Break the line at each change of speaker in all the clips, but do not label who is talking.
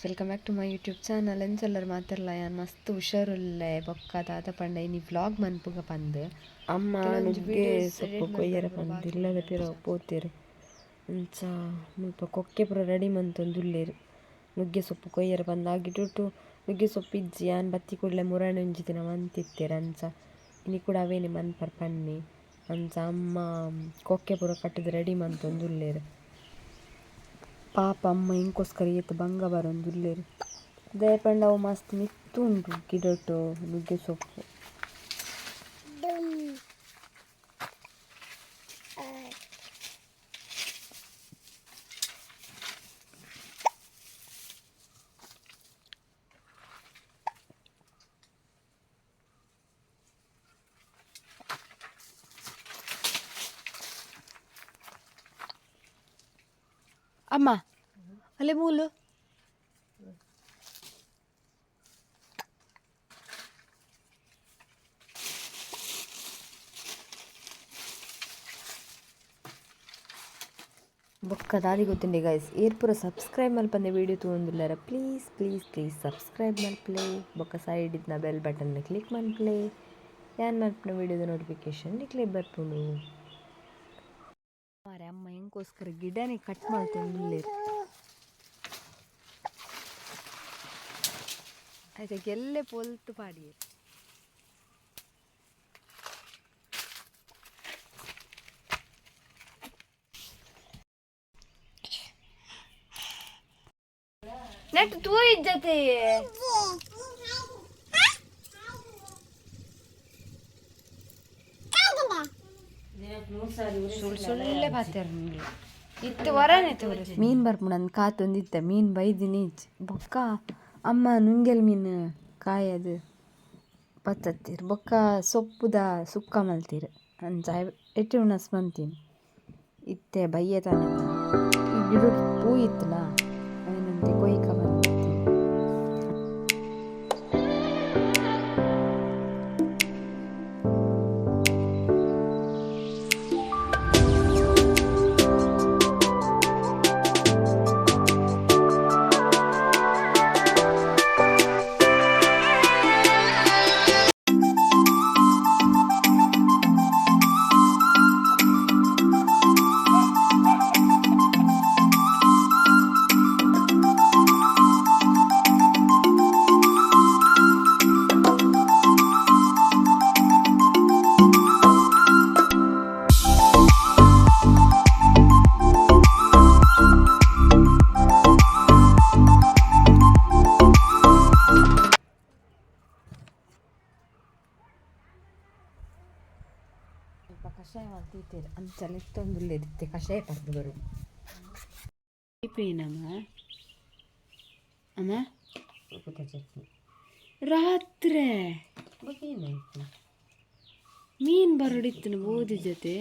Welcome back to my YouTube channel. ಎಂಚೊಲ್ಲರ್ ಮಾತೆರ್ಲ? ಯಾನ್ ಮಸ್ತ್ ಹುಷಾರುಲ್ಲೆ. ಬೊಕ್ಕ ದಾದ ಪಂಡ ಇನಿ ವ್ಲಾಗ್ ಮನ್ಪುಗ ಪಂದ್.
ಅಮ್ಮ
ಕೆಲವೊಂಜಿ
ನುಗ್ಗೆ
ವಿಡಿಯೋಸ್
ಸೊಪ್ಪು
ಎಡಿಟ್
ಕೊಯ್ಯರೆ
ಮನ್ಪರೆ
ಪಂದ್
ಬಾಕಿ
ಇಲ್ಲದ
ಉಂಡು
ಪಿರವು ಪೋತೆರ್. ಅಂಚ ಮುಲ್ಪ ಕೊಕ್ಕೆ ಪೂರ ರೆಡಿ ಮಂತೊಂದುಲ್ಲೆರ್. ನುಗ್ಗೆ ಸೊಪ್ಪು ಕೊಯ್ಯರೆ ಪಂದ್ ಅಗಿಟುಟು ನುಗ್ಗೆ ಸೊಪ್ಪು ಇಜ್ಜಿ. ಯಾನ್ ಬತ್ತಿ ಕೂಡ್ಲೆ ಮುರಾನಿ ಒಂಜಿ ದಿನ ಮಂತಿತ್ತೆರ್. ಅಂಚ ಇನಿ ಕೂಡ ಅವೇನೆ ಮನ್ಪರ್ ಪನ್ನಿ. ಅಂಚ ಅಮ್ಮ ಕೊಕ್ಕೆ ಪೂರ ಕಟ್ಟುದು ರೆಡಿ ಮಂತೊಂದುಲ್ಲೆರ್. ಪಾಪ ಅಮ್ಮ ಎಂಕೋಸ್ಕರ ಏತ್ ಬಂಗ ಬರೊಂದುಲ್ಲೆರ್. ದಾಯೆ ಪಂಡ ಅವು ಮಸ್ತ್ ಮಿತ್ತ್ ಉಂಡು ಗಿಡೊಟು ನುಗ್ಗೆ ಸೊಪ್ಪು.
ಅಮ್ಮ ಅಲ್ಲೇ ಮೂಲು. ಬೊಕ್ಕ ದಾದಿ ಗೊತ್ತುಂಡೆ ಗೈಸ್, ಏರ್ ಪೂರ ಸಬ್ಸ್ಕ್ರೈಬ್ ಮಲ್ಪಂದೆ ವೀಡಿಯೋ ತೂವೊಂದುಲ್ಲೆರ, ಪ್ಲೀಸ್ ಪ್ಲೀಸ್ ಪ್ಲೀಸ್ ಸಬ್ಸ್ಕ್ರೈಬ್ ಮಲ್ಪುಲೆ. ಬೊಕ್ಕ ಸೈಡ್ ಇತ್ತಿನ ಬೆಲ್ ಬಟನ್ ಕ್ಲಿಕ್ ಮನ್ಪುಲೆ. ಯಾನ್ ಮಲ್ಪುನ ವೀಡಿಯೋದ ನೋಟಿಫಿಕೇಶನ್ ನಿಕ್ಲೆಗ್ ಬರ್ಪುಂಡು. ಮಾರೆ ಅಮ್ಮ ಎಂಕೋಸ್ಕರ ಗಿಡನೆ ಕಟ್ ಮಲ್ತೊಂದುಲ್ಲೆರ್. ಐತ ಗೆಲ್ಲೆ ಪೊಲ್ತು ಪಾಡಿಯೆರ್. ನೆಟ್ ತೂಯಿಜ್ಜತೆ. ಸುಳ್ಳು ಸುಳ್ಳೆ ಪಾತೆರ್ ಇತ್ತೆ ವರನೆ ತೋರಿ. ಮೀನ್ ಬರ್ಪುಂಡು ಕಾತೊಂದಿತ್ತೆ, ಮೀನ್ ಬೈದಿನಿ ಇಜ್ಜಿ. ಬೊಕ್ಕ ಅಮ್ಮ ನುಂಗೆಲ್ ಮೀನ್ ಕಾಯದು ಪತ್ತತ್ತೆರ್. ಬೊಕ್ಕ ಸೊಪ್ಪುದ ಸುಕ್ಕ ಮಲ್ತೆರ್. ಅಂಚ ಎಟ್ಟಿ ಉಣಸ್ ಮಂತಿನಿ. ಇತ್ತೆ ಬಯ್ಯ ತಾನೆ ಈ ಗಿಡೊಟು ಪೂ ಇತ್ತುಂಡ ಅವೆನ್ ಕೊಯ್ಕ ಬಂದಿತ್ತೀನಿ. ಸ್ವಲ್ಪ ಕಷಾಯ ಮಲ್ತಿತ್ತೆರ್, ಅಂಚ ಲೆತ್ತೊಂದುಲ್ಲೆರ್. ಇತ್ತೆ ಕಷಾಯ ಪರ್ದ್ ಬರೊಡು. ಏನಮ್ಮ ಅಮ್ಮ?
ಉಪ್ಪುದ ಚಟ್ನಿ.
ರಾತ್ರೆ.
ಬೊಕ ಏನಾಯ್ತು?
ಮೀನ್ ಬರೊಡಿತ್ತುಂಡು ಬೋದಿ ಜೊತೆ.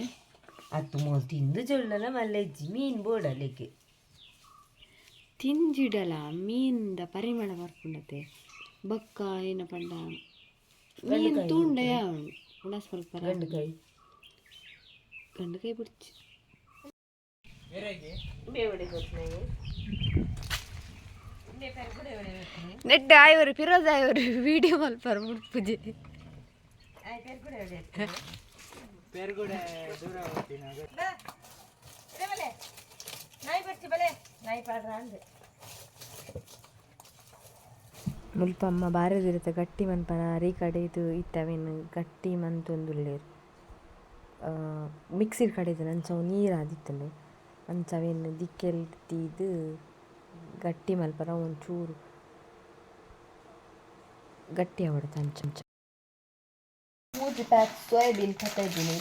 ಅತ್ತು ಮೋಲ್ ತಿಂದು ಜೊಳ್ಳಲ ಮಲ್ಲೆಜ್ಜಿ, ಮೀನ್ ಬೋಡಲಿಕ್ಕೆ.
ತಿಂಜಿಡಲ ಮೀನ್ದ ಪರಿಮಳ ಬರ್ಪುಂಡತೆ. ಬೊಕ್ಕ ಏನ ಪಂಡ ಮೀನ್ ತೂಂಡ ಉಣಸ್ ಮಲ್ಪರ.
ಗಂಡುಕಾಯಿ.
ಗಂಡುಕಾಯಿ ಬುಡ್ಚಿ. ನೆಟ್ ಆಯವರು ಫಿರೋಜ್ ಆಯವರು ವಿಡಿಯೋ ಮಲ್ಪರ ಮುಡ್ಪುಜೆ.
ಮುಲ್ಪ ಅಮ್ಮ ಬಾರೆದಿರತ ಗಟ್ಟಿ ಮನ್ಪನ ಅರಿ ಕಡೆದು ಇತ್ತೆ ಅವೆನ್ ಗಟ್ಟಿ ಮಂತೊಂದುಲ್ಲೆರ್. ಮಿಕ್ಸಿಡ್ ಕಡೆದು ಅಂಚ ಅವು ನೀರಾದಿತ್ತುಂಡು. ಅಂಚ ಅವೆನ್ ದಿಕ್ಕೆಲ್ ದೀದ್ ಗಟ್ಟಿ ಮಲ್ಪರ, ಒಂಚೂರು ಗಟ್ಟಿ ಆವೊಡು ಅಂಚ.
ಮೂಜಿ ಪ್ಯಾಕ್ ಸೋಯಾಬೀನ್ ಪತ್ತೈದಿನಿ,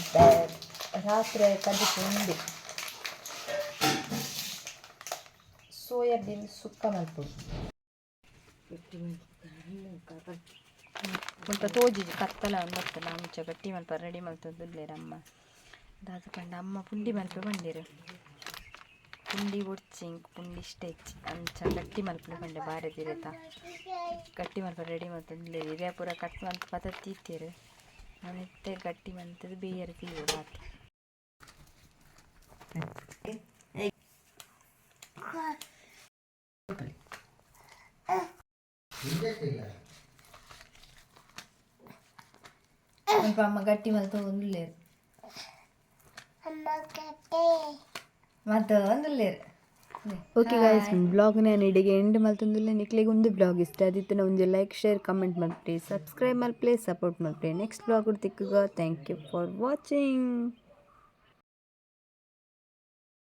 ರಾತ್ರೆ ಕದಿಪು ಉಂಡೆ. ಸೋಯಾಬೀನ್ ಸುಕ್ಕ ಮಲ್ಪೊಡು. ಮುಲ್ಪ ತೋಜಿಜಿ, ಕತ್ತಲ ಬತ್ತಲ್ಲ. ಅಂಚ ಗಟ್ಟಿ ಮಲ್ಪ ರೆಡಿ ಮಲ್ತೊಂದುಲ್ಲೆರ್ ಅಮ್ಮ. ದಾದ ಪಂಡ ಅಮ್ಮ ಪುಂಡಿ ಮಲ್ಪೆ ಪಂಡೆರ್. ಪುಂಡಿ ಬೊಡ್ಚಿ ಎಂಕ್, ಪುಂಡಿ ಇಷ್ಟ ಇಜ್ಜಿ. ಅಂಚ ಗಟ್ಟಿ ಮಲ್ಪುನೆ ಪಂಡೆ. ಬಾರೆದಿರೆತ ಗಟ್ಟಿ ಮಲ್ಪ ರೆಡಿ ಮಲ್ತೊಂದುಲ್ಲೆರ್. ಇರೆ ಪೂರ ಕಟ್ ಮಲ್ತ್ ಪತತ್ತೀತೆರ್. ಇತ್ತೆ ಗಟ್ಟಿ ಮಂತುದು ಬೇಯರೆ ದೀವೊಡು, ಆತೆ. ಅಲ್ಪ ಅಮ್ಮ ಗಟ್ಟಿ ಮಲ್ತೊಂದುಲ್ಲೆರ್. ಮಲ್ತೊಂದುಲ್ಲೆರ್.
ಓಕೆ ಗಾಯ್ಸ್, ಬ್ಲಾಗ್ ನಾನು ಇಡೆಗೆ ಎಂಡ್ ಮಲ್ತೊಂದುಲ್ಲೆ. ನಿಕ್ಲೆಗ್ ಉಂದು ಬ್ಲಾಗ್ ಇಷ್ಟ ಆದಿತ್ತುಂಡ ಒಂಜಿ ಲೈಕ್, ಶೇರ್, ಕಮೆಂಟ್ ಮಲ್ಪುಲೆ, ಸಬ್ಸ್ಕ್ರೈಬ್ ಮಲ್ಪುಲೆ, ಸಪೋರ್ಟ್ ಮಲ್ಪುಲೆ. ನೆಕ್ಸ್ಟ್ ಬ್ಲಾಗ್ ತಿಕ್ಕುಗ. Thank you for watching.